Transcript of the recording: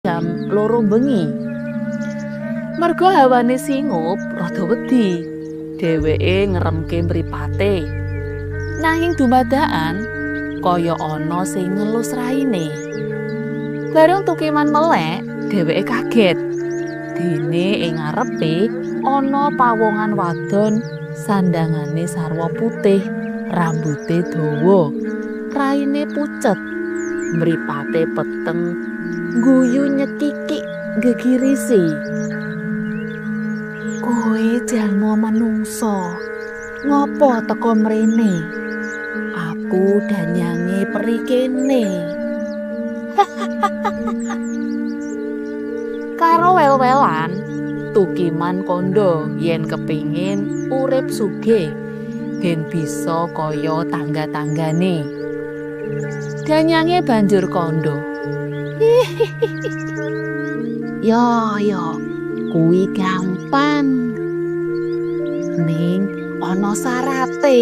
Jam 2 bengi. Mergo hawane singup rada wedi, dheweke ngeremke mripate. Nanging dumadakan kaya ana sing ngelus raine. Bareng Tukiman melek, dheweke kaget. Dene ing ngarepe ana pawongan wadon, sandangane sarwa putih, rambute dawa, raine pucet, mripate peteng, guyu nyekikik gegirisi. "Kowe jalma manungsa, ngopo teka mrene? Aku danyange peri kene." Karo wel-welan, Tukiman kandha yen kepingin urip sugih ben bisa kaya tangga-tanggane. Danyange banjur kandha, "Yo yo, kuwi gampang. Ning ana sarate."